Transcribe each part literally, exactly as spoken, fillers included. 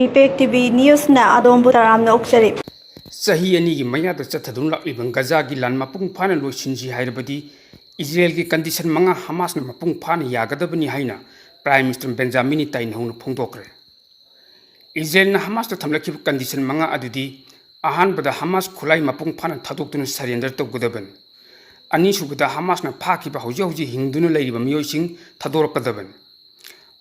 Impact T V ꯅ꯭ꯌꯨꯁꯅ ꯑꯗꯣꯝꯕꯨ ꯇꯔꯥꯝꯅ ꯑꯣꯛꯆꯔꯤ꯫ ꯆꯍꯤ ꯑꯅꯤꯒꯤ ꯃꯌꯥꯗ ꯆꯠꯊꯗꯨꯅ ꯂꯥꯛꯂꯤꯕ ꯒꯖꯥꯒꯤ ꯂꯥꯟ ꯃꯄꯨꯡ ꯐꯥꯅ ꯂꯣꯏꯁꯤꯟꯁꯤ ꯍꯥꯏꯔꯕꯗꯤ ꯏꯖꯔꯦꯜꯒꯤ ꯀꯟꯗꯤꯁꯟ ꯃꯉꯥ ꯍꯃꯥꯁꯅ ꯃꯄꯨꯡ ꯐꯥꯅ ꯌꯥꯒꯗꯕꯅꯤ ꯍꯥꯏꯅ ꯄ꯭ꯔꯥꯏꯝ ꯃꯤꯅꯤꯁꯇꯔ ꯕꯦꯟꯖꯥꯃꯤꯟ ꯅꯦꯇꯥꯟꯌꯥꯍꯨꯅ ꯐꯣꯡꯗꯣꯛꯈ꯭ꯔꯦ꯫ ꯏꯖꯔꯦꯜꯅ ꯍꯃꯥꯁꯇ ꯊꯝꯂꯛꯈꯤꯕ ꯀꯟꯗꯤꯁꯟ ꯃꯉꯥ ꯑꯗꯨꯗꯤ, ꯑꯍꯥꯟꯕꯗ ꯍꯃꯥꯁ ꯈꯨꯠꯂꯥꯏ ꯃꯄꯨꯡ ꯐꯥꯅ ꯊꯥꯗꯣꯛꯇꯨꯅ ꯁꯔꯦꯟꯗꯔ ꯇꯧꯒꯗꯕꯅꯤ꯫ ꯑꯅꯤꯁꯨꯕꯗ, ꯍꯃꯥꯁꯅ ꯐꯥꯈꯤꯕ ꯍꯧꯖꯤꯛ ꯍꯧꯖꯤꯛ ꯍꯤꯡꯗꯨꯅ ꯂꯩꯔꯤꯕ ꯃꯤꯑꯣꯏꯁꯤꯡ ꯊꯥꯗꯣꯔꯛꯀꯗꯕꯅꯤ꯫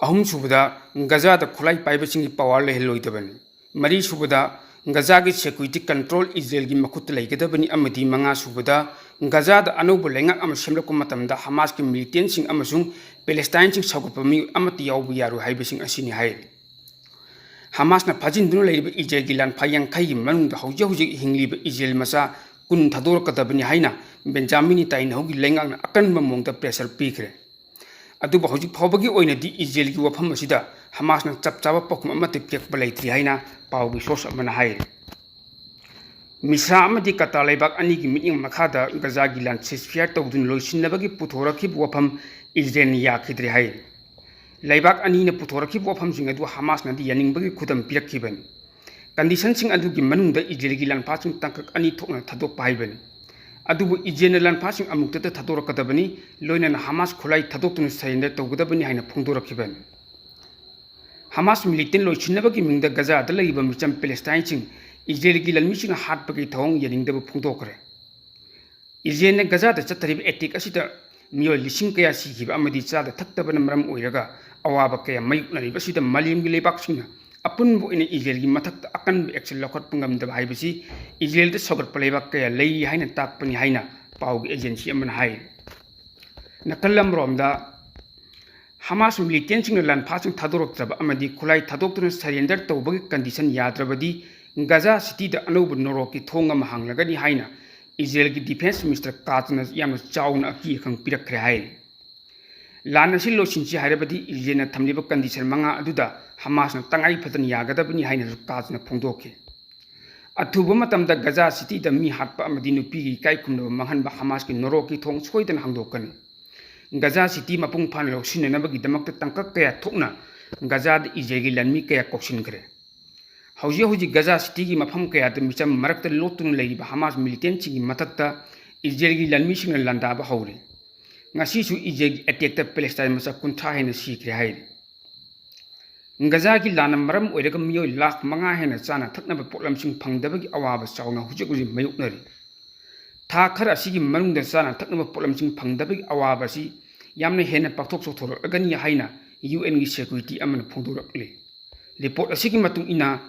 ꯑꯍꯨꯝꯁꯨꯕꯗ, ꯒꯖꯥꯗ ꯈꯨꯠꯂꯥꯏ ꯄꯥꯏꯕꯁꯤꯡꯒꯤ ꯄꯥꯋꯔ ꯂꯩꯍꯜꯂꯣꯏꯗꯕꯅꯤ꯫ ꯃꯔꯤꯁꯨꯕꯗ, ꯒꯖꯥꯒꯤ ꯁꯦꯀ꯭ꯌꯨꯔꯤꯇꯤ ꯀꯟꯇ꯭ꯔꯣꯜ ꯏꯖꯔꯦꯜꯒꯤ ꯃꯈꯨꯠꯇ ꯂꯩꯒꯗꯕꯅꯤ꯫ ꯑꯃꯗꯤ ꯃꯉꯥꯁꯨꯕꯗ, ꯒꯖꯥꯗ ꯑꯅꯧꯕ ꯂꯩꯉꯥꯛ ꯑꯃ ꯁꯦꯝꯂꯛꯄ ꯃꯇꯝꯗ ꯍꯃꯥꯁꯀꯤ ꯃꯤꯂꯤꯇꯦꯟꯁꯤꯡ ꯑꯃꯁꯨꯡ ꯄꯦꯂꯦꯁꯇꯥꯏꯟꯁꯤꯡ ꯁꯧꯒꯠꯄ ꯃꯤꯑꯣꯏ ꯑꯃꯠꯇ ꯌꯥꯎꯕ ꯌꯥꯔꯣꯏ ꯍꯥꯏꯕꯁꯤꯡ ꯑꯁꯤꯅꯤ ꯍꯥꯏꯔꯤ꯫ ꯍꯃꯥꯁꯅ ꯐꯥꯖꯤꯟꯗꯨꯅ ꯂꯩꯔꯤꯕ ꯏꯖꯔꯦꯜꯒꯤ ꯂꯥꯟꯐꯥ ꯌꯥꯡꯈꯩꯒꯤ ꯃꯅꯨꯡꯗ ꯍꯧꯖꯤꯛ ꯍꯧꯖꯤꯛ ꯍꯤꯡꯂꯤꯕ ꯏꯖꯔꯦꯜ ꯃꯆꯥ ꯀꯨꯟ ꯊꯥꯗꯣꯔꯛꯀꯗꯕꯅꯤ ꯍꯥꯏꯅ ꯕꯦꯟꯖꯥꯃꯤꯟ ꯅꯦꯇꯥꯟꯌꯥꯍꯨꯒꯤ ꯂꯩꯉꯥꯛꯅ ꯑꯀꯟꯕ ꯃꯑꯣꯡꯗ ꯄ꯭ꯔꯦꯁꯔ ꯄꯤꯈ꯭ꯔꯦ꯫ ꯑꯗꯨꯕꯨ ꯍꯧꯖꯤꯛ ꯐꯥꯎꯕꯒꯤ ꯑꯣꯏꯅꯗꯤ ꯏꯖꯔꯦꯜꯒꯤ ꯋꯥꯐꯝ ꯑꯁꯤꯗ ꯍꯃꯥꯁꯅ ꯆꯞ ꯆꯥꯕ ꯄꯥꯎꯈꯨꯝ ꯑꯃꯠꯇ ꯄꯤꯔꯛꯄ ꯂꯩꯇ꯭ꯔꯤ ꯍꯥꯏꯅ ꯄꯥꯎꯒꯤ ꯁꯣꯔꯁ ꯑꯃꯅ ꯍꯥꯏꯔꯤ꯫ ꯃꯤꯁ꯭ꯔꯥ ꯑꯃꯗꯤ ꯀꯇꯥꯔ ꯂꯩꯕꯥꯛ ꯑꯅꯤꯒꯤ ꯃꯤꯠꯌꯦꯡ ꯃꯈꯥꯗ ꯒꯖꯥꯒꯤ ꯂꯥꯟ ꯁꯤꯁꯐꯤꯌꯥꯔ ꯇꯧꯗꯨꯅ ꯂꯣꯏꯁꯤꯟꯅꯕꯒꯤ ꯄꯨꯊꯣꯔꯛꯈꯤꯕ ꯋꯥꯐꯝ ꯏꯖꯔꯦꯜꯅ ꯌꯥꯈꯤꯗ꯭ꯔꯦ ꯍꯥꯏꯔꯤ꯫ ꯂꯩꯕꯥꯛ ꯑꯅꯤꯅ ꯄꯨꯊꯣꯔꯛꯈꯤꯕ ꯋꯥꯐꯝꯁꯤꯡ ꯑꯗꯨ ꯍꯃꯥꯁꯅꯗꯤ ꯌꯥꯅꯤꯡꯕꯒꯤ ꯈꯨꯗꯝ ꯄꯤꯔꯛꯈꯤꯕꯅꯤ꯫ ꯀꯟꯗꯤꯁꯟꯁꯤꯡ ꯑꯗꯨꯒꯤ ꯃꯅꯨꯡꯗ ꯏꯖꯔꯦꯜꯒꯤ ꯂꯥꯟꯐꯥꯁꯤꯡ ꯇꯥꯡꯀꯛ ꯑꯅꯤ ꯊꯣꯛꯅ ꯊꯥꯗꯣꯛꯄ ꯍꯥꯏꯕꯅꯤ꯫ ꯑꯗꯨꯕꯨ ꯏꯖꯔꯦꯜꯅ ꯂꯥꯟꯐꯥꯁꯤꯡ ꯑꯃꯨꯛꯇꯗ ꯊꯥꯗꯣꯔꯛꯀꯗꯕꯅꯤ, ꯂꯣꯏꯅꯅ ꯍꯃꯥꯁ ꯈꯨꯠꯂꯥꯏ ꯊꯥꯗꯣꯛꯇꯨꯅ ꯁꯔꯦꯟꯗꯔ ꯇꯧꯒꯗꯕꯅꯤ ꯍꯥꯏꯅ ꯐꯣꯡꯗꯣꯔꯛꯈꯤꯕꯅꯤ꯫ ꯍꯃꯥꯁ ꯃꯤꯂꯤꯇꯦꯟ ꯂꯣꯏꯁꯤꯟꯅꯕꯒꯤ ꯃꯤꯡꯗ ꯒꯖꯥꯗ ꯂꯩꯔꯤꯕ ꯃꯤꯆꯝ ꯄꯦꯂꯦꯁꯇꯥꯏꯟꯁꯤꯡ ꯏꯖꯔꯦꯜꯒꯤ ꯂꯥꯟꯃꯤꯁꯤꯡꯅ ꯍꯥꯠꯄꯒꯤ ꯊꯧꯑꯣꯡ ꯌꯥꯅꯤꯡꯗꯕ ꯐꯣꯡꯗꯣꯛꯈ꯭ꯔꯦ꯫ ꯏꯖꯔꯦꯜꯅ ꯒꯖꯥꯗ ꯆꯠꯊꯔꯤꯕ ꯑꯦꯇꯦꯛ ꯑꯁꯤꯗ ꯃꯤꯑꯣꯏ ꯂꯤꯁꯤꯡ ꯀꯌꯥ ꯁꯤꯈꯤꯕ ꯑꯃꯗꯤ ꯆꯥꯗ ꯊꯛꯇꯕꯅ ꯃꯔꯝ ꯑꯣꯏꯔꯒ ꯑꯋꯥꯕ ꯀꯌꯥ ꯃꯥꯌꯣꯛꯅꯔꯤꯕ ꯑꯁꯤꯗ ꯃꯥꯂꯦꯝꯒꯤ ꯂꯩꯕꯥꯛꯁꯤꯡꯅ ꯑꯄꯨꯟꯕ ꯑꯣꯏꯅ ꯏꯖꯔꯦꯜꯒꯤ ꯃꯊꯛꯇ ꯑꯀꯟꯕ ꯑꯦꯛꯁꯟ ꯂꯧꯈꯠꯄ ꯉꯝꯗꯕ ꯍꯥꯏꯕꯁꯤ ꯏꯖꯔꯦꯜꯗ ꯁꯧꯒꯠꯄ ꯂꯩꯕꯥꯛ ꯀꯌꯥ ꯂꯩꯔꯤ ꯍꯥꯏꯅ ꯇꯥꯛꯄꯅꯤ ꯍꯥꯏꯅ ꯄꯥꯎꯒꯤ ꯑꯦꯖꯦꯟꯁꯤ ꯑꯃꯅ ꯍꯥꯏꯔꯤ꯫ ꯅꯥꯀꯜ ꯑꯃꯔꯣꯝꯗ, ꯍꯃꯥꯁ ꯃꯤꯂꯤꯇꯦꯟꯁꯤꯡꯅ ꯂꯥꯟꯐꯥꯁꯤꯡ ꯊꯥꯗꯣꯔꯛꯇ꯭ꯔꯕ ꯑꯃꯗꯤ ꯈꯨꯠꯂꯥꯏ ꯊꯥꯗꯣꯛꯇꯨꯅ ꯁꯔꯦꯟꯗꯔ ꯇꯧꯕꯒꯤ ꯀꯟꯗꯤꯁꯟ ꯌꯥꯗ꯭ꯔꯕꯗꯤ ꯒꯖꯥ ꯁꯤꯇꯤꯗ ꯑꯅꯧꯕ ꯅꯣꯔꯣꯛꯀꯤ ꯊꯣꯡ ꯑꯃ ꯍꯥꯡꯂꯒꯅꯤ ꯍꯥꯏꯅ ꯏꯖꯔꯦꯜꯒꯤ ꯗꯤꯐꯦꯟꯁ ꯃꯤꯅꯤꯁꯇꯔ ꯀꯥꯠꯖꯅ ꯌꯥꯝꯅ ꯆꯥꯎꯅ ꯑꯀꯤ ꯑꯈꯪ ꯄꯤꯔꯛꯈ꯭ꯔꯦ ꯍꯥꯏꯔꯤ꯫ ꯂꯥꯟ ꯑꯁꯤ ꯂꯣꯏꯁꯤꯟꯁꯤ ꯍꯥꯏꯔꯕꯗꯤ ꯏꯖꯔꯦꯜꯅ ꯊꯝꯂꯤꯕ ꯀꯟꯗꯤꯁꯟ ꯃꯉꯥ ꯑꯗꯨꯗ ꯍꯃꯥꯁꯅ ꯇꯉꯥꯏ ꯐꯗꯅ ꯌꯥꯒꯗꯕꯅꯤ ꯍꯥꯏꯅꯁꯨ ꯀꯥꯠꯖꯅ ꯐꯣꯡꯗꯣꯛꯈꯤ꯫ ꯑꯊꯨꯕ ꯃꯇꯝꯗ ꯒꯖꯥ ꯁꯤꯇꯤꯗ ꯃꯤ ꯍꯥꯠꯄ ꯑꯃꯗꯤ ꯅꯨꯄꯤꯒꯤ ꯏꯀꯥꯏ ꯈꯨꯝꯅꯕ ꯃꯥꯡꯍꯟꯕ ꯍꯃꯥꯁꯀꯤ ꯅꯣꯔꯣꯛꯀꯤ ꯊꯣꯡ ꯁꯣꯏꯗꯅ ꯍꯥꯡꯗꯣꯛꯀꯅꯤ꯫ ꯒꯖꯥ ꯁꯤꯇꯤ ꯃꯄꯨꯡ ꯐꯥꯅ ꯂꯧꯁꯤꯟꯅꯅꯕꯒꯤꯗꯃꯛꯇ ꯇꯥꯡꯀꯛ ꯀꯌꯥ ꯊꯣꯛꯅ ꯒꯖꯥꯗ ꯏꯖꯔꯦꯜꯒꯤ ꯂꯥꯟꯃꯤ ꯀꯌꯥ ꯀꯧꯁꯤꯟꯈ꯭ꯔꯦ꯫ ꯍꯧꯖꯤꯛ ꯍꯧꯖꯤꯛ ꯒꯖꯥ ꯁꯤꯇꯤꯒꯤ ꯃꯐꯝ ꯀꯌꯥꯗ ꯃꯤꯆꯝ ꯃꯔꯛꯇ ꯂꯣꯠꯇꯨꯅ ꯂꯩꯔꯤꯕ ꯍꯃꯥꯁ ꯃꯤꯂꯤꯇꯦꯟꯁꯤꯡꯒꯤ ꯃꯊꯛꯇ ꯏꯖꯔꯦꯜꯒꯤ ꯂꯥꯟꯃꯤꯁꯤꯡꯅ ꯂꯥꯟꯗꯥꯕ ꯍꯧꯔꯦ꯫ ꯉꯁꯤꯁꯨ ꯏꯖꯔꯦꯜꯒꯤ ꯑꯦꯇꯦꯛꯇ ꯄꯦꯂꯦꯁꯇꯥꯏꯟ ꯃꯆꯥ ꯀꯨꯟꯊ꯭ꯔꯥ ꯍꯦꯟꯅ ꯁꯤꯈ꯭ꯔꯦ ꯍꯥꯏꯔꯤ꯫ ꯒꯖꯥꯒꯤ ꯂꯥꯟꯅ ꯃꯔꯝ ꯑꯣꯏꯔꯒ ꯃꯤꯑꯣꯏ ꯂꯥꯈ ꯃꯉꯥ ꯍꯦꯟꯅ ꯆꯥꯅ ꯊꯛꯅꯕ ꯄꯣꯠꯂꯝꯁꯤꯡ ꯐꯪꯗꯕꯒꯤ ꯑꯋꯥꯕ ꯆꯥꯎꯅ ꯍꯧꯖꯤꯛ ꯍꯧꯖꯤꯛ ꯃꯥꯌꯣꯛꯅꯔꯤ꯫ ꯊꯥ ꯈꯔ ꯑꯁꯤꯒꯤ ꯃꯅꯨꯡꯗ ꯆꯥꯅ ꯊꯛꯅꯕ ꯄꯣꯠꯂꯝꯁꯤꯡ ꯐꯪꯗꯕꯒꯤ ꯑꯋꯥꯕ ꯑꯁꯤ ꯌꯥꯝꯅ ꯍꯦꯟꯅ ꯄꯥꯛꯊꯣꯛ ꯆꯥꯎꯊꯣꯔꯛꯂꯒꯅꯤ ꯍꯥꯏꯅ ꯌꯨ ꯑꯦꯟꯒꯤ ꯁꯦꯀ꯭ꯌꯨꯔꯤꯇꯤ ꯑꯃꯅ ꯐꯣꯡꯗꯣꯔꯛꯂꯤ꯫ ꯔꯤꯄꯣꯔꯠ ꯑꯁꯤꯒꯤ ꯃꯇꯨꯡ ꯏꯟꯅ,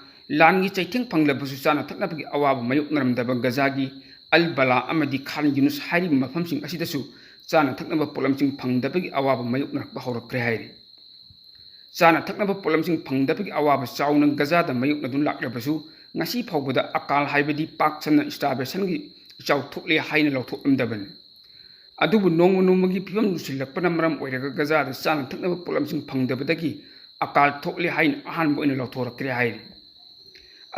ꯂꯥꯟꯒꯤ ꯆꯩꯊꯦꯡ ꯐꯪꯂꯕꯁꯨ ꯆꯥꯅ ꯊꯛꯅꯕꯒꯤ ꯑꯋꯥꯕ ꯃꯥꯌꯣꯛꯅꯔꯝꯗꯕ ꯒꯖꯥꯒꯤ ꯑꯜ ꯕꯂꯥ ꯑꯃꯗꯤ ꯈꯥꯟ ꯌꯨꯅꯨꯁ ꯍꯥꯏꯔꯤꯕ ꯃꯐꯝꯁꯤꯡ ꯑꯁꯤꯗꯁꯨ ꯆꯥꯅ ꯊꯛꯅꯕ ꯄꯣꯠꯂꯝꯁꯤꯡ ꯐꯪꯗꯕꯒꯤ ꯑꯋꯥꯕ ꯃꯥꯌꯣꯛꯅꯔꯛꯄ ꯍꯧꯔꯛꯈ꯭ꯔꯦ ꯍꯥꯏꯔꯤ꯫ ꯆꯥꯅ ꯊꯛꯅꯕ ꯄꯣꯠꯂꯝꯁꯤꯡ ꯐꯪꯗꯕꯒꯤ ꯑꯋꯥꯕ ꯆꯥꯎꯅ ꯒꯖꯥꯗ ꯃꯥꯌꯣꯛꯅꯗꯨꯅ ꯂꯥꯛꯂꯕꯁꯨ, ꯉꯁꯤ ꯐꯥꯎꯕꯗ ꯑꯀꯥꯜ ꯍꯥꯏꯕꯗꯤ ꯄꯥꯛ ꯁꯟꯅ starvationꯒꯤ ꯏꯆꯥꯎ ꯊꯣꯛꯂꯦ ꯍꯥꯏꯅ ꯂꯥꯎꯊꯣꯛꯂꯝꯗꯕꯅꯤ꯫ ꯑꯗꯨꯕꯨ ꯅꯣꯡꯃ ꯅꯣꯡꯃꯒꯤ ꯐꯤꯕꯝ ꯂꯨꯁꯤꯜꯂꯛꯄꯅ ꯃꯔꯝ ꯑꯣꯏꯔꯒ ꯒꯖꯥꯗ ꯆꯥꯅ ꯊꯛꯅꯕ ꯄꯣꯠꯂꯝꯁꯤꯡ ꯐꯪꯗꯕꯗꯒꯤ ꯑꯀꯥꯜ ꯊꯣꯛꯂꯦ ꯍꯥꯏꯅ ꯑꯍꯥꯟꯕ ꯑꯣꯏꯅ ꯂꯥꯎꯊꯣꯔꯛꯈ꯭ꯔꯦ ꯍꯥꯏꯔꯤ꯫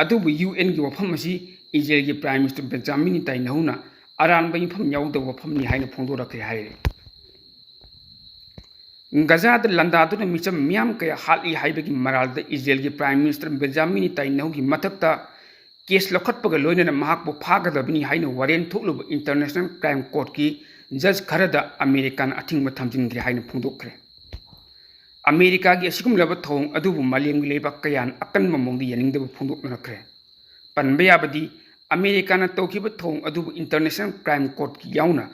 ꯑꯗꯨꯕꯨ ꯌꯨ ꯑꯦꯟꯒꯤ ꯋꯥꯐꯝ ꯑꯁꯤ ꯏꯖꯔꯦꯜꯒꯤ Prime Minister ꯕꯦꯟꯖꯥꯃꯤꯟ ꯅꯦꯇꯥꯟꯌꯥꯍꯨꯅ ꯑꯔꯥꯟꯕ ꯌꯨꯝꯐꯝ ꯌꯥꯎꯗꯕ ꯋꯥꯐꯝꯅꯤ ꯍꯥꯏꯅ ꯐꯣꯡꯗꯣꯔꯛꯈ꯭ꯔꯦ ꯍꯥꯏꯔꯤ꯫ ꯒꯖꯥꯗ ꯂꯥꯟꯗꯥꯗꯨꯅ ꯃꯤꯆꯝ ꯃꯤꯌꯥꯝ ꯀꯌꯥ ꯍꯥꯠꯂꯤ ꯍꯥꯏꯕꯒꯤ ꯃꯔꯥꯜꯗ ꯏꯖꯔꯦꯜꯒꯤ Prime Minister ꯕꯦꯟꯖꯥꯃꯤꯟ ꯅꯦꯇꯥꯟꯌꯥꯍꯨꯒꯤ ꯃꯊꯛꯇ ꯀꯦꯁ ꯂꯧꯈꯠꯄꯒ ꯂꯣꯏꯅꯅ ꯃꯍꯥꯛꯄꯨ ꯐꯥꯒꯗꯕꯅꯤ ꯍꯥꯏꯅ ꯋꯥꯔꯦꯟ ꯊꯣꯛꯂꯨꯕ International Crime Courtꯀꯤ ꯖꯖ ꯈꯔꯗ ꯑꯃꯦꯔꯤꯀꯥꯅ ꯑꯊꯤꯡꯕ ꯊꯝꯖꯤꯟꯈ꯭ꯔꯦ ꯍꯥꯏꯅ ꯐꯣꯡꯗꯣꯛꯈ꯭ꯔꯦ꯫ ꯑꯃꯦꯔꯤꯀꯥꯒꯤ ꯑꯁꯤꯒꯨꯝꯂꯕ ꯊꯧꯑꯣꯡ ꯑꯗꯨꯕꯨ ꯃꯥꯂꯦꯝꯒꯤ ꯂꯩꯕꯥꯛ ꯀꯌꯥꯅ ꯑꯀꯟꯕ ꯃꯑꯣꯡꯗ ꯌꯥꯅꯤꯡꯗꯕ ꯐꯣꯡꯗꯣꯛꯅꯔꯛꯈ꯭ꯔꯦ꯫ ꯄꯟꯕ ꯌꯥꯕꯗꯤ, ꯑꯃꯦꯔꯤꯀꯥꯅ ꯇꯧꯈꯤꯕ ꯊꯧꯑꯣꯡ ꯑꯗꯨꯕꯨ International Crime Courtꯀꯤ ꯌꯥꯎꯅ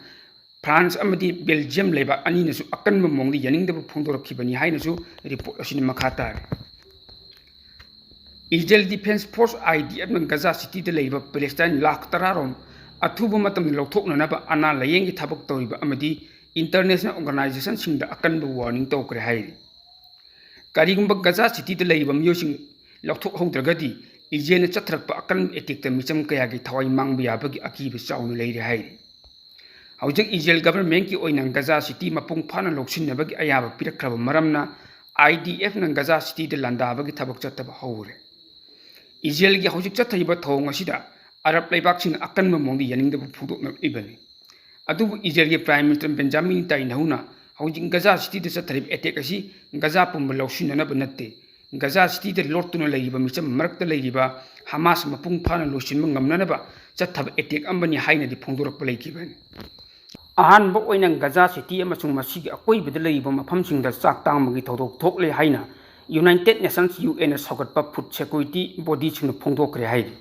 France ꯑꯃꯗꯤ Belgium ꯂꯩꯕꯥꯛ ꯑꯅꯤꯅꯁꯨ ꯑꯀꯟꯕ ꯃꯑꯣꯡꯗ ꯌꯥꯅꯤꯡꯗꯕ ꯐꯣꯡꯗꯣꯔꯛꯈꯤꯕꯅꯤ ꯍꯥꯏꯅꯁꯨ ꯔꯤꯄꯣꯔꯠ ꯑꯁꯤꯅ ꯃꯈꯥ ꯇꯥꯔꯤ꯫ Israel Defense Force, IDFꯅ ꯒꯖꯥ ꯁꯤꯇꯤꯗ ꯂꯩꯔꯤꯕ ꯄꯦꯂꯦꯁꯇꯥꯏꯟ ꯂꯥꯈ ꯇꯔꯥ ꯔꯣꯝ ꯑꯊꯨꯕ ꯃꯇꯝꯗ ꯂꯧꯊꯣꯛꯅꯅꯕ ꯑꯅꯥ ꯂꯥꯌꯦꯡꯒꯤ ꯊꯕꯛ ꯇꯧꯔꯤꯕ ꯑꯃꯗꯤ international organizationꯁꯤꯡꯗ ꯑꯀꯟꯕ warning ꯇꯧꯈ꯭ꯔꯦ ꯍꯥꯏꯔꯤ꯫ ꯀꯔꯤꯒꯨꯝꯕ ꯒꯖꯥ ꯁꯤꯇꯤꯗ ꯂꯩꯔꯤꯕ ꯃꯤꯑꯣꯏꯁꯤꯡ ꯂꯧꯊꯣꯛꯍꯧꯗ꯭ꯔꯒꯗꯤ, ꯏꯖꯔꯦꯜꯅ ꯆꯠꯊꯔꯛꯄ ꯑꯀꯟꯕ ꯑꯦꯇꯦꯛꯇ ꯃꯤꯆꯝ ꯀꯌꯥꯒꯤ ꯊꯋꯥꯏ ꯃꯥꯡꯕ ꯌꯥꯕꯒꯤ ꯑꯀꯤꯕ ꯆꯥꯎꯅ ꯂꯩꯔꯦ ꯍꯥꯏꯔꯤ꯫ ꯍꯧꯖꯤꯛ ꯏꯖꯔꯦꯜ ꯒꯚꯔꯟꯃꯦꯟꯠꯀꯤ ꯑꯣꯏꯅ ꯒꯖꯥ ꯁꯤꯇꯤ ꯃꯄꯨꯡ ꯐꯥꯅ ꯂꯧꯁꯤꯟꯅꯕꯒꯤ ꯑꯌꯥꯕ ꯄꯤꯔꯛꯈ꯭ꯔꯕ ꯃꯔꯝꯅ, IDFꯅ ꯒꯖꯥ ꯁꯤꯇꯤꯗ ꯂꯥꯟꯗꯥꯕꯒꯤ ꯊꯕꯛ ꯆꯠꯊꯕ ꯍꯧꯔꯦ꯫ ꯏꯖꯔꯦꯜꯒꯤ ꯍꯧꯖꯤꯛ ꯆꯠꯊꯔꯤꯕ ꯊꯧꯑꯣꯡ ꯑꯁꯤꯗ ꯑꯔꯕ ꯂꯩꯕꯥꯛꯁꯤꯡꯅ ꯑꯀꯟꯕ ꯃꯑꯣꯡꯗ ꯌꯥꯅꯤꯡꯗꯕ ꯐꯣꯡꯗꯣꯛꯅꯔꯛꯂꯤꯕꯅꯤ꯫ ꯑꯗꯨꯕꯨ ꯏꯖꯔꯦꯜꯒꯤ Prime Minister ꯕꯦꯟꯖꯥꯃꯤꯟ ꯅꯦꯇꯥꯟꯌꯥꯍꯨꯅ ꯍꯧꯖꯤꯛ ꯒꯖꯥ ꯁꯤꯇꯤꯗ ꯆꯠꯊꯔꯤꯕ ꯑꯦꯇꯦꯛ ꯑꯁꯤ ꯒꯖꯥ ꯄꯨꯝꯕ ꯂꯧꯁꯤꯟꯅꯅꯕ ꯅꯠꯇꯦ, ꯒꯖꯥ ꯁꯤꯇꯤꯗ ꯂꯣꯠꯇꯨꯅ ꯂꯩꯔꯤꯕ ꯃꯤꯆꯝ ꯃꯔꯛꯇ ꯂꯩꯔꯤꯕ ꯍꯃꯥꯁ ꯃꯄꯨꯡ ꯐꯥꯅ ꯂꯣꯏꯁꯤꯟꯕ ꯉꯝꯅꯅꯕ ꯆꯠꯊꯕ ꯑꯦꯇꯦꯛ ꯑꯃꯅꯤ ꯍꯥꯏꯅꯗꯤ ꯐꯣꯡꯗꯣꯔꯛꯄ ꯂꯩꯈꯤꯕꯅꯤ꯫ ꯑꯍꯥꯟꯕ ꯑꯣꯏꯅ ꯒꯖꯥ ꯁꯤꯇꯤ ꯑꯃꯁꯨꯡ ꯃꯁꯤꯒꯤ ꯑꯀꯣꯏꯕꯗ ꯂꯩꯔꯤꯕ ꯃꯐꯝꯁꯤꯡꯗ ꯆꯥꯛ ꯇꯥꯡꯕꯒꯤ ꯊꯧꯗꯣꯛ ꯊꯣꯛꯂꯦ ꯍꯥꯏꯅ ꯌꯨꯅꯥꯏꯇꯦꯗ ꯅꯦꯁꯟꯁ, ꯌꯨ ꯑꯦꯟꯅ ꯁꯧꯒꯠꯄ ꯐꯨꯗ ꯁꯦꯀ꯭ꯌꯨꯔꯤꯇꯤ ꯕꯣꯗꯤꯁꯤꯡꯅ ꯐꯣꯡꯗꯣꯛꯈ꯭ꯔꯦ ꯍꯥꯏꯔꯤ꯫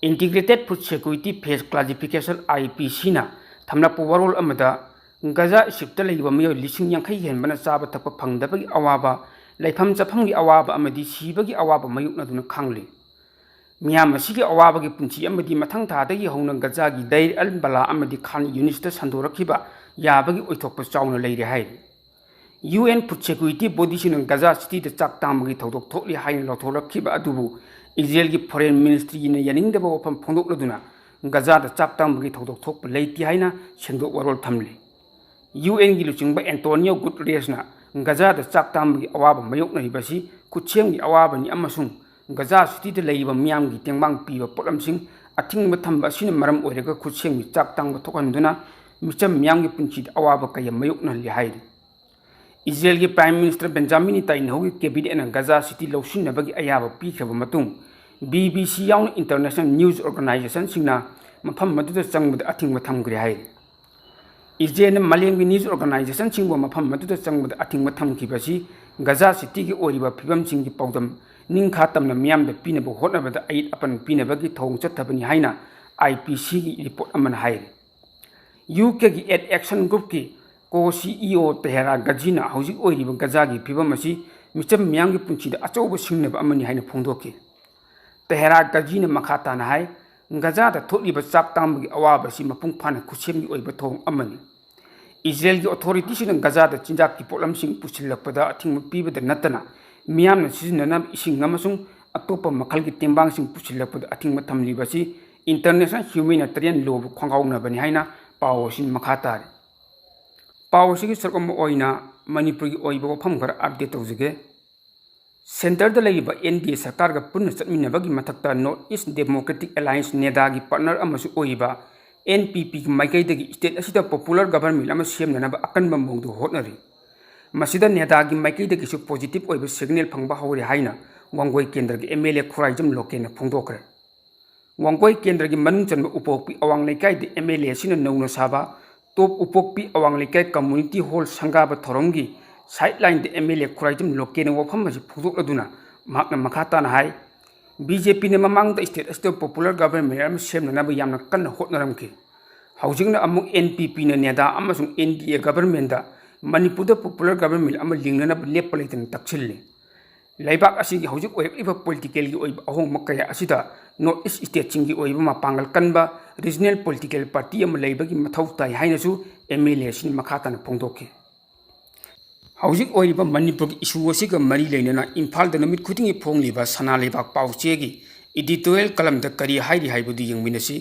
Integrated food security phase classification, I P ꯁꯤꯅ ꯊꯝꯂꯛꯄ ꯋꯥꯔꯣꯜ ꯑꯃꯗ, ꯒꯖꯥ ꯏꯁ꯭ꯇ꯭ꯔꯤꯞꯇ ꯂꯩꯔꯤꯕ ꯃꯤꯑꯣꯏ ꯂꯤꯁꯤꯡ ꯌꯥꯡꯈꯩ ꯍꯦꯟꯕꯅ ꯆꯥꯕ ꯊꯛꯄ ꯐꯪꯗꯕꯒꯤ ꯑꯋꯥꯕ, ꯂꯩꯐꯝ ꯆꯥꯐꯝꯒꯤ ꯑꯋꯥꯕ ꯑꯃꯗꯤ ꯁꯤꯕꯒꯤ ꯑꯋꯥꯕ ꯃꯥꯌꯣꯛꯅꯗꯨꯅ ꯈꯥꯡꯂꯤ꯫ ꯃꯤꯌꯥꯝ ꯑꯁꯤꯒꯤ ꯑꯋꯥꯕꯒꯤ ꯄꯨꯟꯁꯤ ꯑꯃꯗꯤ ꯃꯊꯪ ꯊꯥꯗꯒꯤ ꯍꯧꯅ ꯒꯖꯥꯒꯤ ꯗꯩꯔ ꯑꯜ ꯕꯂꯥ ꯑꯃꯗꯤ ꯈꯥꯟ ꯌꯨꯅꯤꯁꯇ ꯁꯟꯗꯣꯔꯛꯈꯤꯕ ꯌꯥꯕꯒꯤ ꯑꯣꯏꯊꯣꯛꯄ ꯆꯥꯎꯅ ꯂꯩꯔꯦ ꯍꯥꯏꯔꯤ꯫ ꯌꯨ ꯑꯦꯟ ꯐꯨꯗ ꯁꯦꯀ꯭ꯌꯨꯔꯤꯇꯤ ꯕꯣꯗꯤꯁꯤꯡꯅ ꯒꯖꯥ ꯁꯤꯇꯤꯗ ꯆꯥꯛ ꯇꯥꯡꯕꯒꯤ ꯊꯧꯗꯣꯛ ꯊꯣꯛꯂꯤ ꯍꯥꯏꯅ ꯂꯥꯎꯊꯣꯔꯛꯈꯤꯕ ꯑꯗꯨꯕꯨ ꯏꯖꯔꯦꯜꯒꯤ ꯐꯣꯔꯦꯟ ꯃꯤꯅꯤꯁꯇ꯭ꯔꯤꯅ ꯌꯥꯅꯤꯡꯗꯕ ꯋꯥꯐꯝ ꯐꯣꯡꯗꯣꯛꯂꯗꯨꯅ ꯒꯖꯥꯗ ꯆꯥꯛ ꯇꯥꯡꯕꯒꯤ ꯊꯧꯗꯣꯛ ꯊꯣꯛꯄ ꯂꯩꯇꯦ ꯍꯥꯏꯅ ꯁꯦꯡꯗꯣꯛ ꯋꯥꯔꯣꯜ ꯊꯝꯂꯤ꯫ ꯌꯨ ꯑꯦꯟꯒꯤ ꯂꯨꯆꯤꯡꯕ ꯑꯦꯟꯇꯣꯅꯤꯌꯣ ꯒꯨꯇꯔꯦꯁꯅ ꯒꯖꯥꯗ ꯆꯥꯛ ꯇꯥꯡꯕꯒꯤ ꯑꯋꯥꯕ ꯃꯥꯌꯣꯛꯅꯔꯤꯕ ꯑꯁꯤ ꯈꯨꯠꯁꯦꯝꯒꯤ ꯑꯋꯥꯕꯅꯤ ꯑꯃꯁꯨꯡ ꯒꯖꯥ ꯁꯤꯇꯤꯗ ꯂꯩꯔꯤꯕ ꯃꯤꯌꯥꯝꯒꯤ ꯇꯦꯡꯕꯥꯡ ꯄꯤꯕ ꯄꯣꯠꯂꯝꯁꯤꯡ ꯑꯊꯤꯡꯕ ꯊꯝꯕ ꯑꯁꯤꯅ ꯃꯔꯝ ꯑꯣꯏꯔꯒ ꯈꯨꯠꯁꯦꯝꯒꯤ ꯆꯥꯛ ꯇꯥꯡꯕ ꯊꯣꯛꯍꯟꯗꯨꯅ ꯃꯤꯆꯝ ꯃꯤꯌꯥꯝꯒꯤ ꯄꯨꯟꯁꯤꯗ ꯑꯋꯥꯕ ꯀꯌꯥ ꯃꯥꯌꯣꯛꯅꯍꯜꯂꯤ ꯍꯥꯏꯔꯤ꯫ ꯏꯖꯔꯦꯜꯒꯤ ꯄ꯭ꯔꯥꯏꯝ ꯃꯤꯅꯤꯁꯇꯔ ꯕꯦꯟꯖꯥꯃꯤꯟ ꯅꯦꯇꯥꯟꯌꯥꯍꯨꯒꯤ ꯀꯦꯕꯤꯅꯦꯠꯅ ꯒꯖꯥ ꯁꯤꯇꯤ ꯂꯧꯁꯤꯟꯅꯕꯒꯤ ꯑꯌꯥꯕ ꯄꯤꯈ꯭ꯔꯕ ꯃꯇꯨꯡ, ꯕꯤ ꯕꯤ ꯁꯤ ꯌꯥꯎꯅ ꯏꯟꯇꯔꯅꯦꯁꯅꯦꯜ ꯅ꯭ꯌꯨꯁ ꯑꯣꯔꯒꯅꯥꯏꯖꯦꯁꯟꯁꯤꯡꯅ ꯃꯐꯝ ꯑꯗꯨꯗ ꯆꯪꯕꯗ ꯑꯊꯤꯡꯕ ꯊꯝꯈ꯭ꯔꯦ ꯍꯥꯏꯔꯤ꯫ ꯏꯖꯔꯦꯜꯅ ꯃꯥꯂꯦꯝꯒꯤ ꯅ꯭ꯌꯨꯁ ꯑꯣꯔꯒꯅꯥꯏꯖꯦꯁꯟꯁꯤꯡꯕꯨ ꯃꯐꯝ ꯑꯗꯨꯗ ꯆꯪꯕꯗ ꯑꯊꯤꯡꯕ ꯊꯝꯈꯤꯕ ꯑꯁꯤ ꯒꯖꯥ ꯁꯤꯇꯤꯒꯤ ꯑꯣꯏꯔꯤꯕ ꯐꯤꯕꯝꯁꯤꯡꯒꯤ ꯄꯥꯎꯗꯝ ꯅꯤꯡꯈꯥ ꯇꯝꯅ ꯃꯤꯌꯥꯝꯗ ꯄꯤꯅꯕ ꯍꯣꯠꯅꯕꯗ ꯑꯌꯦꯠ ꯑꯄꯟ ꯄꯤꯅꯕꯒꯤ ꯊꯧꯑꯣꯡ ꯆꯠꯊꯕꯅꯤ ꯍꯥꯏꯅ ꯑꯥꯏ ꯄꯤ ꯁꯤꯒꯤ ꯔꯤꯄꯣꯔꯠ ꯑꯃꯅ ꯍꯥꯏꯔꯤ꯫ ꯌꯨ ꯀꯦꯒꯤ ꯑꯦꯗ ꯑꯦꯛꯁꯟ ꯒ꯭ꯔꯨꯞꯀꯤ ꯀꯣ ꯁꯤ ꯏ ꯑꯣ ꯇꯦꯍꯔꯥ ꯒꯖꯤꯅ ꯍꯧꯖꯤꯛ ꯑꯣꯏꯔꯤꯕ ꯒꯖꯥꯒꯤ ꯐꯤꯕꯝ ꯑꯁꯤ ꯃꯤꯆꯝ ꯃꯤꯌꯥꯝꯒꯤ ꯄꯨꯟꯁꯤꯗ ꯑꯆꯧꯕ ꯁꯤꯡꯅꯕ ꯑꯃꯅꯤ ꯍꯥꯏꯅ ꯐꯣꯡꯗꯣꯛꯈꯤ꯫ ꯇꯦꯍꯔꯥ ꯒꯖꯤꯅ ꯃꯈꯥ ꯇꯥꯅ ꯍꯥꯏ, ꯒꯖꯥꯗ ꯊꯣꯛꯂꯤꯕ ꯆꯥꯛ ꯇꯥꯡꯕꯒꯤ ꯑꯋꯥꯕ ꯑꯁꯤ ꯃꯄꯨꯡ ꯐꯥꯅ ꯈꯨꯠꯁꯦꯝꯒꯤ ꯑꯣꯏꯕ ꯊꯧꯑꯣꯡ ꯑꯃꯅꯤ꯫ ꯏꯖꯔꯦꯜꯒꯤ ꯑꯣꯊꯣꯔꯤꯇꯤꯁꯤꯡꯅ ꯒꯖꯥꯗ ꯆꯤꯟꯖꯥꯛꯀꯤ ꯄꯣꯠꯂꯝꯁꯤꯡ ꯄꯨꯁꯤꯜꯂꯛꯄꯗ ꯑꯊꯤꯡꯕ ꯄꯤꯕꯗ ꯅꯠꯇꯅ ꯃꯤꯌꯥꯝꯅ ꯁꯤꯖꯤꯟꯅꯅꯕ ꯏꯁꯤꯡ ꯑꯃꯁꯨꯡ ꯑꯇꯣꯞꯄ ꯃꯈꯜꯒꯤ ꯇꯦꯡꯕꯥꯡꯁꯤꯡ ꯄꯨꯁꯤꯜꯂꯛꯄꯗ ꯑꯊꯤꯡꯕ ꯊꯝꯂꯤꯕ ꯑꯁꯤ ꯏꯟꯇꯔꯅꯦꯁꯅꯦꯜ ꯍ꯭ꯌꯨꯃꯦꯅꯤꯇꯔꯤꯌꯟ ꯂꯣꯕꯨ ꯈꯣꯡꯒꯥꯎꯅꯕꯅꯤ ꯍꯥꯏꯅ ꯄꯥꯎ ꯑꯁꯤꯅ ꯃꯈꯥ ꯇꯥꯔꯤ꯫ ꯄꯥꯎ ꯑꯁꯤꯒꯤ ꯁꯔꯨꯛ ꯑꯃ ꯑꯣꯏꯅ ꯃꯅꯤꯄꯨꯔꯒꯤ ꯑꯣꯏꯕ ꯋꯥꯐꯝ ꯈꯔ ꯑꯞꯗꯦꯠ ꯇꯧꯖꯒꯦ꯫ ꯁꯦꯟꯇꯔꯗ ꯂꯩꯔꯤꯕ ꯑꯦꯟ ꯗꯤ ꯑꯦ ꯁꯔꯀꯥꯔꯒ ꯄꯨꯟꯅ ꯆꯠꯃꯤꯟꯅꯕꯒꯤ ꯃꯊꯛꯇ ꯅꯣꯔꯠ ꯏꯁ ꯗꯦꯃꯣꯀ꯭ꯔꯦꯇꯤꯛ ꯑꯦꯂꯥꯏꯟꯁ, ꯅꯦꯗꯥꯒꯤ ꯄꯥꯔꯠꯅꯔ ꯑꯃꯁꯨ ꯑꯣꯏꯔꯤꯕ ꯑꯦꯟ ꯄꯤ ꯄꯤꯒꯤ ꯃꯥꯏꯀꯩꯗꯒꯤ ꯁ꯭ꯇꯦꯠ ꯑꯁꯤꯗ ꯄꯣꯄꯨꯂꯔ ꯒꯚꯔꯟꯃꯦꯟ ꯑꯃ ꯁꯦꯝꯅꯅꯕ ꯑꯀꯟꯕ ꯃꯑꯣꯡꯗ ꯍꯣꯠꯅꯔꯤ꯫ ꯃꯁꯤꯗ ꯅꯦꯗꯥꯒꯤ ꯃꯥꯏꯀꯩꯗꯒꯤꯁꯨ positive ꯑꯣꯏꯕ signal ꯐꯪꯕ ꯍꯧꯔꯦ ꯍꯥꯏꯅ ꯋꯥꯡꯒꯣꯏ ꯀꯦꯟꯗ꯭ꯔꯒꯤ MLA ꯈꯨꯔꯥꯏꯖꯝ ꯂꯣꯀꯦꯟꯅ ꯐꯣꯡꯗꯣꯛꯈ꯭ꯔꯦ꯫ ꯋꯥꯡꯒꯣꯏ ꯀꯦꯟꯗ꯭ꯔꯒꯤ ꯃꯅꯨꯡ ꯆꯟꯕ ꯎꯄꯣꯛꯄꯤ ꯑꯋꯥꯡ ꯂꯩꯀꯥꯏꯗ MLA ꯑꯁꯤꯅ ꯅꯧꯅ ꯁꯥꯕ ꯇꯣꯞ ꯎꯄꯣꯛꯄꯤ ꯑꯋꯥꯡ ꯂꯩꯀꯥꯏ community hall ꯁꯪꯒꯥꯕ ꯊꯧꯔꯝꯒꯤ sidelineꯗ MLA ꯈꯨꯔꯥꯏꯖꯝ ꯂꯣꯀꯦꯟꯅ ꯋꯥꯐꯝ ꯑꯁꯤ ꯐꯣꯡꯗꯣꯛꯂꯗꯨꯅ ꯃꯍꯥꯛꯅ ꯃꯈꯥ ꯇꯥꯅ ꯍꯥꯏ, BJPꯅ ꯃꯃꯥꯡꯗ state ꯑꯁꯤꯗ popular government ꯑꯃ ꯁꯦꯝꯅꯅꯕ ꯌꯥꯝꯅ ꯀꯟꯅ ꯍꯣꯠꯅꯔꯝꯈꯤ꯫ ꯍꯧꯖꯤꯛꯅ ꯑꯃꯨꯛ NPPꯅ ꯅꯦꯗꯥ ꯑꯃꯁꯨꯡ NDA governmentꯗ ꯃꯅꯤꯄꯨꯔꯗ popular government ꯑꯃ ꯂꯤꯡꯅꯅꯕ ꯂꯦꯞꯄ ꯂꯩꯇꯅ ꯇꯛꯁꯤꯜꯂꯤ꯫ ꯂꯩꯕꯥꯛ ꯑꯁꯤꯒꯤ ꯍꯧꯖꯤꯛ ꯑꯣꯏꯔꯛꯂꯤꯕ politicalꯒꯤ ꯑꯣꯏꯕ ꯑꯍꯣꯡꯕ ꯀꯌꯥ ꯑꯁꯤꯗ North East stateꯁꯤꯡꯒꯤ ꯑꯣꯏꯕ ꯃꯄꯥꯡꯒꯜ ꯀꯟꯕ regional political party ꯑꯃ ꯂꯩꯕꯒꯤ ꯃꯊꯧ ꯇꯥꯏ ꯍꯥꯏꯅꯁꯨ MLA ꯑꯁꯤꯅ ꯃꯈꯥ ꯇꯥꯅ ꯐꯣꯡꯗꯣꯛꯈꯤ꯫ ꯍꯧꯖꯤꯛ ꯑꯣꯏꯔꯤꯕ ꯃꯅꯤꯄꯨꯔꯒꯤ issue ꯑꯁꯤꯒ ꯃꯔꯤ ꯂꯩꯅꯅ ꯏꯝꯐꯥꯜꯗ ꯅꯨꯃꯤꯠ ꯈꯨꯗꯤꯡꯒꯤ ꯐꯣꯡꯂꯤꯕ ꯁꯅꯥ ꯂꯩꯕꯥꯛ ꯄꯥꯎ ꯆꯦꯒꯤ editorial columnꯗ ꯀꯔꯤ ꯍꯥꯏꯔꯤ ꯍꯥꯏꯕꯗꯨ ꯌꯦꯡꯃꯤꯟꯅꯁꯤ꯫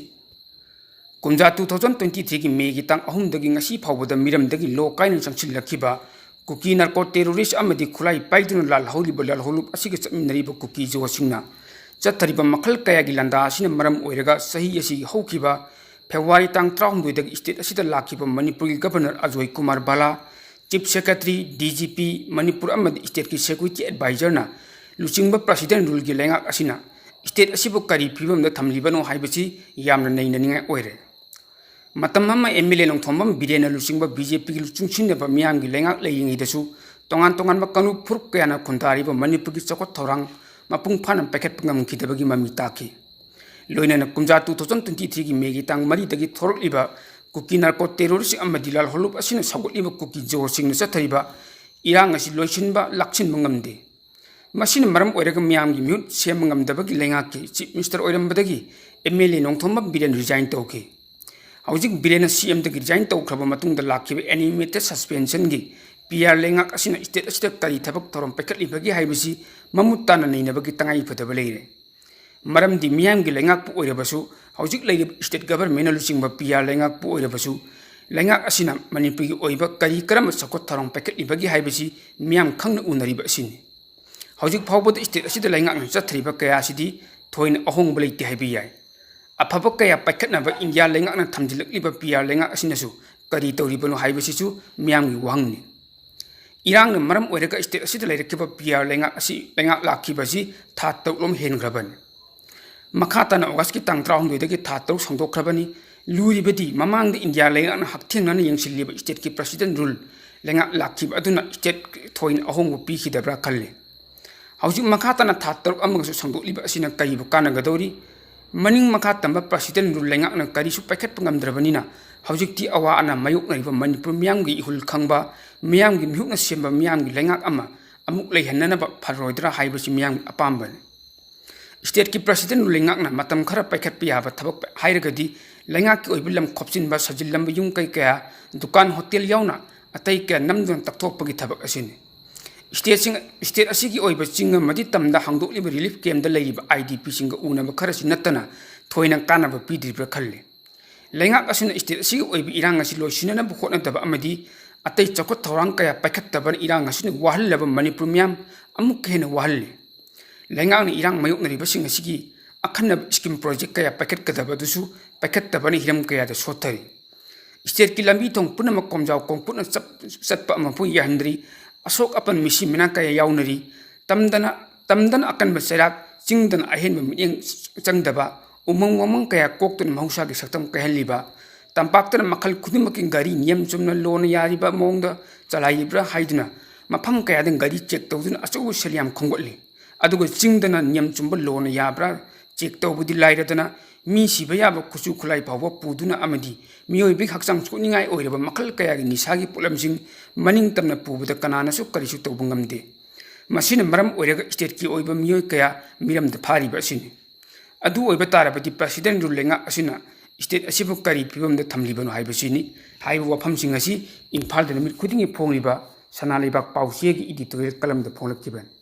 ꯀꯨꯝꯖꯥ two thousand twenty threeꯒꯤ Mayꯒꯤ ꯇꯥꯡ ꯑꯍꯨꯝꯗꯒꯤ ꯉꯁꯤ ꯐꯥꯎꯕꯗ ꯃꯤꯔꯝꯗꯒꯤ ꯂꯣ ꯀꯥꯏꯅ ꯆꯪꯁꯤꯜꯂꯛꯈꯤꯕ ꯀꯨꯀꯤ narco terrorist ꯑꯃꯗꯤ ꯈꯨꯠꯂꯥꯏ ꯄꯥꯏꯗꯨꯅ ꯂꯥꯜꯍꯧꯔꯤꯕ ꯂꯥꯜꯍꯧꯂꯨꯞ ꯑꯁꯤꯒ ꯆꯠꯃꯤꯟꯅꯔꯤꯕ ꯀꯨꯀꯤ ꯖꯣꯁꯤꯡꯅ ꯆꯠꯊꯔꯤꯕ ꯃꯈꯜ ꯀꯌꯥꯒꯤ ꯂꯥꯟꯗꯥ ꯑꯁꯤꯅ ꯃꯔꯝ ꯑꯣꯏꯔꯒ ꯆꯍꯤ ꯑꯁꯤꯒꯤ ꯍꯧꯈꯤꯕ February ꯇꯥꯡ ꯇꯔꯥꯍꯨꯝꯗꯣꯏꯗꯒꯤ state ꯑꯁꯤꯗ ꯂꯥꯛꯈꯤꯕ ꯃꯅꯤꯄꯨꯔꯒꯤ Governor Ajoy Kumar ꯚꯥꯂꯥ, Chief Secretary, DGP, Manipur ꯑꯃꯗꯤ stateꯀꯤ security advisorꯅ ꯂꯨꯆꯤꯡꯕ President ruleꯒꯤ ꯂꯩꯉꯥꯛ ꯑꯁꯤꯅ state ꯑꯁꯤꯕꯨ ꯀꯔꯤ ꯐꯤꯕꯝꯗ ꯊꯝꯂꯤꯕꯅꯣ ꯍꯥꯏꯕꯁꯤ ꯌꯥꯝꯅ ꯅꯩꯅꯅꯤꯡꯉꯥꯏ ꯑꯣꯏꯔꯦ꯫ ꯃꯇꯝ ꯑꯃ MLA ꯅꯣꯡꯊꯣꯝꯕꯝ ꯕꯤꯔꯦꯟꯅ ꯂꯨꯆꯤꯡꯕ BJPꯒꯤ ꯂꯨꯆꯤꯡꯁꯤꯟꯅꯕ ꯃꯤꯌꯥꯝꯒꯤ ꯂꯩꯉꯥꯛ ꯂꯩꯔꯤꯉꯩꯗꯁꯨ ꯇꯣꯉꯥꯟ ꯇꯣꯉꯥꯟꯕ ꯀꯥꯡꯂꯨꯞ ꯐꯨꯔꯨꯞ ꯀꯌꯥꯅ ꯈꯨꯟꯗꯥꯔꯤꯕ ꯃꯅꯤꯄꯨꯔꯒꯤ ꯆꯥꯎꯈꯠ ꯊꯧꯔꯥꯡ ꯃꯄꯨꯡ ꯐꯥꯅ ꯄꯥꯏꯈꯠꯄ ꯉꯝꯈꯤꯗꯕꯒꯤ ꯃꯃꯤ ꯇꯥꯈꯤ꯫ ꯂꯣꯏꯅꯅ ꯀꯨꯝꯖꯥ two thousand twenty threeꯒꯤ Mayꯒꯤ ꯇꯥꯡ ꯃꯔꯤꯗꯒꯤ ꯊꯣꯔꯛꯂꯤꯕ ꯀꯨꯀꯤ narco terrorist ꯑꯃꯗꯤ ꯂꯥꯜꯍꯧꯂꯨꯞ ꯑꯁꯤꯅ ꯁꯧꯒꯠꯂꯤꯕ ꯀꯨꯀꯤ ꯖꯣꯁꯤꯡꯅ ꯆꯠꯊꯔꯤꯕ ꯏꯔꯥꯡ ꯑꯁꯤ ꯂꯣꯏꯁꯤꯟꯕ ꯂꯥꯛꯁꯤꯟꯕ ꯉꯝꯗꯦ꯫ ꯃꯁꯤꯅ ꯃꯔꯝ ꯑꯣꯏꯔꯒ ꯃꯤꯌꯥꯝꯒꯤ ꯃꯤꯍꯨꯠ ꯁꯦꯝꯕ ꯉꯝꯗꯕꯒꯤ ꯂꯩꯉꯥꯛꯀꯤ Chief Minister ꯑꯣꯏꯔꯝꯕꯗꯒꯤ MLA Nongthombam Biren resign ꯇꯧꯈꯤ꯫ ꯍꯧꯖꯤꯛ ꯕꯤꯔꯦꯟꯅ CMꯗꯒꯤ resign ꯇꯧꯈ꯭ꯔꯕ ꯃꯇꯨꯡꯗ ꯂꯥꯛꯈꯤꯕ animated suspensionꯒꯤ PR ꯂꯩꯉꯥꯛ ꯑꯁꯤꯅ state ꯑꯁꯤꯗ ꯀꯔꯤ ꯊꯕꯛ ꯊꯧꯔꯝ ꯄꯥꯏꯈꯠꯂꯤꯕꯒꯦ ꯍꯥꯏꯕꯁꯤ ꯃꯃꯨꯠ ꯇꯥꯅ ꯅꯩꯅꯕꯒꯤ ꯇꯉꯥꯏ ꯐꯗꯕ ꯂꯩꯔꯦ꯫ ꯃꯔꯝꯗꯤ ꯃꯤꯌꯥꯝꯒꯤ ꯂꯩꯉꯥꯛꯄꯨ ꯑꯣꯏꯔꯕꯁꯨ, ꯍꯧꯖꯤꯛ ꯂꯩꯔꯤꯕ state governmentꯅ ꯂꯨꯆꯤꯡꯕ PR ꯂꯩꯉꯥꯛꯄꯨ ꯑꯣꯏꯔꯕꯁꯨ, ꯂꯩꯉꯥꯛ ꯑꯁꯤꯅ ꯃꯅꯤꯄꯨꯔꯒꯤ ꯑꯣꯏꯕ ꯀꯔꯤ ꯀꯔꯝꯕ ꯆꯥꯎꯈꯠ ꯊꯧꯔꯥꯡ ꯄꯥꯏꯈꯠꯂꯤꯕꯒꯤ ꯍꯥꯏꯕꯁꯤ ꯃꯤꯌꯥꯝ ꯈꯪꯅ ꯎꯅꯔꯤꯕ ꯑꯁꯤꯅꯤ꯫ ꯍꯧꯖꯤꯛ ꯐꯥꯎꯕꯗ state ꯑꯁꯤꯗ ꯂꯩꯉꯥꯛꯅ ꯆꯠꯊꯔꯤꯕ ꯀꯌꯥ ꯑꯁꯤꯗꯤ ꯊꯣꯏꯅ ꯑꯍꯣꯡꯕ ꯂꯩꯇꯦ ꯍꯥꯏꯕ ꯌꯥꯏ꯫ ꯑꯐꯕ ꯀꯌꯥ ꯄꯥꯏꯈꯠꯅꯕ ꯏꯟꯗꯤꯌꯥ ꯂꯩꯉꯥꯛꯅ ꯊꯝꯖꯤꯜꯂꯛꯂꯤꯕ PR ꯂꯩꯉꯥꯛ ꯑꯁꯤꯅꯁꯨ ꯀꯔꯤ ꯇꯧꯔꯤꯕꯅꯣ ꯍꯥꯏꯕꯁꯤꯁꯨ ꯃꯤꯌꯥꯝꯒꯤ ꯋꯥꯍꯪꯅꯤ꯫ ꯏꯔꯥꯡꯅ ꯃꯔꯝ ꯑꯣꯏꯔꯒ state ꯑꯁꯤꯗ ꯂꯩꯔꯛꯈꯤꯕ PR ꯂꯩꯉꯥꯛ ꯑꯁꯤ, ꯂꯩꯉꯥꯛ ꯂꯥꯛꯈꯤꯕ ꯑꯁꯤ ꯊꯥ ꯇꯔꯨꯛꯂꯣꯝ ꯍꯦꯟꯈ꯭ꯔꯕꯅꯤ꯫ ꯃꯈꯥ ꯇꯥꯅ Augustꯀꯤ ꯇꯥꯡ ꯇꯔꯥꯍꯨꯝꯗꯣꯏꯗꯒꯤ ꯊꯥ ꯇꯔꯨꯛ ꯁꯥꯡꯗꯣꯛꯈ꯭ꯔꯕꯅꯤ꯫ ꯂꯨꯔꯤꯕꯗꯤ ꯃꯃꯥꯡꯗ ꯏꯟꯗꯤꯌꯥ ꯂꯩꯉꯥꯛꯅ ꯍꯛꯊꯦꯡꯅꯅ ꯌꯦꯡꯁꯤꯜꯂꯤꯕ stateꯀꯤ president rule ꯂꯩꯉꯥꯛ ꯂꯥꯛꯈꯤꯕ ꯑꯗꯨꯅ state ꯊꯣꯏꯅ ꯑꯍꯣꯡꯕ ꯄꯤꯈꯤꯗꯕ꯭ꯔꯥ ꯈꯜꯂꯤ꯫ ꯍꯧꯖꯤꯛ ꯃꯈꯥ ꯇꯥꯅ ꯊꯥ ꯇꯔꯨꯛ ꯑꯃꯒꯁꯨ ꯁꯥꯡꯗꯣꯛꯂꯤꯕ ꯑꯁꯤꯅ ꯀꯔꯤꯕꯨ ꯀꯥꯟꯅꯒꯗꯧꯔꯤ? ꯃꯅꯤꯡ ꯃꯈꯥ ꯇꯝꯕ president rule ꯂꯩꯉꯥꯛꯅ ꯀꯔꯤꯁꯨ ꯄꯥꯏꯈꯠꯄ ꯉꯝꯗ꯭ꯔꯕꯅꯤꯅ ꯍꯧꯖꯤꯛꯇꯤ ꯑꯋꯥ ꯑꯅꯥ ꯃꯥꯌꯣꯛꯅꯔꯤꯕ ꯃꯅꯤꯄꯨꯔ ꯃꯤꯌꯥꯝꯒꯤ ꯏꯍꯨꯜ ꯈꯪꯕ, ꯃꯤꯌꯥꯝꯒꯤ ꯃꯤꯍꯨꯠꯅ ꯁꯦꯝꯕ ꯃꯤꯌꯥꯝꯒꯤ ꯂꯩꯉꯥꯛ ꯑꯃ ꯑꯃꯨꯛ ꯂꯩꯍꯟꯅꯅꯕ ꯐꯔꯣꯏꯗ꯭ꯔꯥ ꯍꯥꯏꯕꯁꯤ ꯃꯤꯌꯥꯝꯒꯤ ꯑꯄꯥꯝꯕꯅꯤ꯫ Stateꯀꯤ president rule ꯂꯩꯉꯥꯛꯅ ꯃꯇꯝ ꯈꯔ ꯄꯥꯏꯈꯠꯄ ꯌꯥꯕ ꯊꯕꯛ ꯍꯥꯏꯔꯒꯗꯤ ꯂꯩꯉꯥꯛꯀꯤ ꯑꯣꯏꯕ ꯂꯝ ꯈꯣꯞꯆꯤꯟꯕ, ꯁꯥꯖꯤꯜꯂꯝꯕ ꯌꯨꯝ ꯀꯩ ꯀꯌꯥ, ꯗꯨꯀꯥꯟ ꯍꯣꯇꯦꯜ ꯌꯥꯎꯅ ꯑꯇꯩ ꯀꯌꯥ ꯅꯝꯗꯨꯅ ꯇꯛꯊꯣꯛꯄꯒꯤ ꯊꯕꯛ ꯑꯁꯤꯅꯤ꯫ Stateꯁꯤꯡ, state ꯑꯁꯤꯒꯤ ꯑꯣꯏꯕ ꯆꯤꯡ ꯑꯃꯗꯤ ꯇꯝꯗ ꯍꯥꯡꯗꯣꯛꯂꯤꯕ relief campꯇ ꯂꯩꯔꯤꯕ IDPꯁꯤꯡꯒ ꯎꯅꯕ ꯈꯔꯁꯤ ꯅꯠꯇꯅ ꯊꯣꯏꯅ ꯀꯥꯟꯅꯕ ꯄꯤꯗ꯭ꯔꯤꯕ꯭ꯔꯥ ꯈꯜꯂꯤ꯫ ꯂꯩꯉꯥꯛ ꯑꯁꯤꯅ state ꯑꯁꯤꯒꯤ ꯑꯣꯏꯕ ꯏꯔꯥꯡ ꯑꯁꯤ ꯂꯣꯏꯁꯤꯟꯅꯅꯕ ꯍꯣꯠꯅꯗꯕ ꯑꯃꯗꯤ ꯑꯇꯩ ꯆꯥꯎꯈꯠ ꯊꯧꯔꯥꯡ ꯀꯌꯥ ꯄꯥꯏꯈꯠꯇꯕꯅ ꯏꯔꯥꯡ ꯑꯁꯤꯅ ꯋꯥꯍꯜꯂꯕ ꯃꯅꯤꯄꯨꯔ ꯃꯤꯌꯥꯝ ꯑꯃꯨꯛꯀ ꯍꯦꯟꯅ ꯋꯥꯍꯜꯂꯤ꯫ ꯂꯩꯉꯥꯛꯅ ꯏꯔꯥꯡ ꯃꯥꯌꯣꯛꯅꯔꯤꯕꯁꯤꯡ ꯑꯁꯤꯒꯤ ꯑꯈꯟꯅꯕ scheme project ꯀꯌꯥ ꯄꯥꯏꯈꯠꯀꯗꯕ ꯑꯗꯨꯁꯨ ꯄꯥꯏꯈꯠꯇꯕꯅ ꯍꯤꯔꯝ ꯀꯌꯥꯗ ꯁꯣꯠꯊꯔꯤ꯫ Stateꯀꯤ ꯂꯝꯕꯤ ꯊꯣꯡ ꯄꯨꯝꯅꯃꯛ ꯀꯣꯝꯖꯥꯎ ꯀꯣꯡꯀꯨꯠꯅ ꯆꯞ-, ꯆꯠꯄ ꯑꯃꯐꯥꯎ ꯌꯥꯍꯟꯗ꯭ꯔꯤ꯫ ꯑꯁꯣꯛ ꯑꯄꯟ ꯃꯤꯁꯤ ꯃꯤꯅꯥ ꯀꯌꯥ ꯌꯥꯎꯅꯔꯤ꯫ ꯇꯝꯗꯅ, ꯇꯝꯗꯅ ꯑꯀꯟꯕ ꯆꯩꯔꯥꯛ, ꯆꯤꯡꯗꯅ ꯑꯍꯦꯟꯕ ꯃꯤꯠꯌꯦꯡ ꯆꯪꯗꯕ, ꯎꯃꯪ ꯋꯥꯃꯪ ꯀꯌꯥ ꯀꯣꯛꯇꯨꯅ ꯃꯍꯧꯁꯥꯒꯤ ꯁꯛꯇꯝ ꯀꯥꯏꯍꯜꯂꯤꯕ, ꯇꯝꯄꯥꯛꯇꯅ ꯃꯈꯜ ꯈꯨꯗꯤꯡꯃꯛꯀꯤ ꯒꯥꯔꯤ ꯅꯤꯌꯝ ꯆꯨꯝꯅ ꯂꯣꯟꯅ ꯌꯥꯔꯤꯕ ꯃꯑꯣꯡꯗ ꯆꯂꯥꯏꯔꯤꯕ꯭ꯔꯥ ꯍꯥꯏꯗꯨꯅ ꯃꯐꯝ ꯀꯌꯥꯗ ꯒꯥꯔꯤ check ꯇꯧꯗꯨꯅ ꯑꯆꯧꯕ ꯁꯦꯜ ꯌꯥꯝ ꯈꯣꯝꯒꯠꯂꯤ꯫ ꯑꯗꯨꯒ ꯆꯤꯡꯗꯅ ꯅꯤꯌꯝ ꯆꯨꯝꯕ ꯂꯣꯟꯅ ꯌꯥꯕ꯭ꯔꯥ check ꯇꯧꯕꯗꯤ ꯂꯥꯏꯔꯗꯅ, ꯃꯤ ꯁꯤꯕ ꯌꯥꯕ ꯈꯨꯠꯁꯨ ꯈꯨꯠꯂꯥꯏ ꯐꯥꯎꯕ ꯄꯨꯗꯨꯅ ꯑꯃꯗꯤ ꯃꯤꯑꯣꯏꯕꯒꯤ ꯍꯛꯆꯥꯡ ꯁꯣꯛꯅꯤꯡꯉꯥꯏ ꯑꯣꯏꯔꯕ ꯃꯈꯜ ꯀꯌꯥꯒꯤ ꯅꯤꯁꯥꯒꯤ ꯄꯣꯠꯂꯝꯁꯤꯡ ꯃꯅꯤꯡ ꯇꯝꯅ ꯄꯨꯕꯗ ꯀꯅꯥꯅꯁꯨ ꯀꯔꯤꯁꯨ ꯇꯧꯕ ꯉꯝꯗꯦ꯫ ꯃꯁꯤꯅ ꯃꯔꯝ ꯑꯣꯏꯔꯒ stateꯀꯤ ꯑꯣꯏꯕ ꯃꯤꯑꯣꯏ ꯀꯌꯥ ꯃꯤꯔꯝꯗ ꯐꯥꯔꯤꯕ ꯑꯁꯤꯅꯤ꯫ ꯑꯗꯨ ꯑꯣꯏꯕ ꯇꯥꯔꯕꯗꯤ president rule ꯂꯩꯉꯥꯛ ꯑꯁꯤꯅ state ꯑꯁꯤꯕꯨ ꯀꯔꯤ ꯐꯤꯕꯝꯗ ꯊꯝꯂꯤꯕꯅꯣ ꯍꯥꯏꯕꯁꯤꯅꯤ꯫ ꯍꯥꯏꯔꯤꯕ ꯋꯥꯐꯝꯁꯤꯡ ꯑꯁꯤ ꯏꯝꯐꯥꯜꯗ ꯅꯨꯃꯤꯠ ꯈꯨꯗꯤꯡꯒꯤ ꯐꯣꯡꯂꯤꯕ ꯁꯅꯥ ꯂꯩꯕꯥꯛ ꯄꯥꯎꯆꯦꯒꯤ editorial columnꯗ ꯐꯣꯡꯂꯛꯈꯤꯕꯅꯤ꯫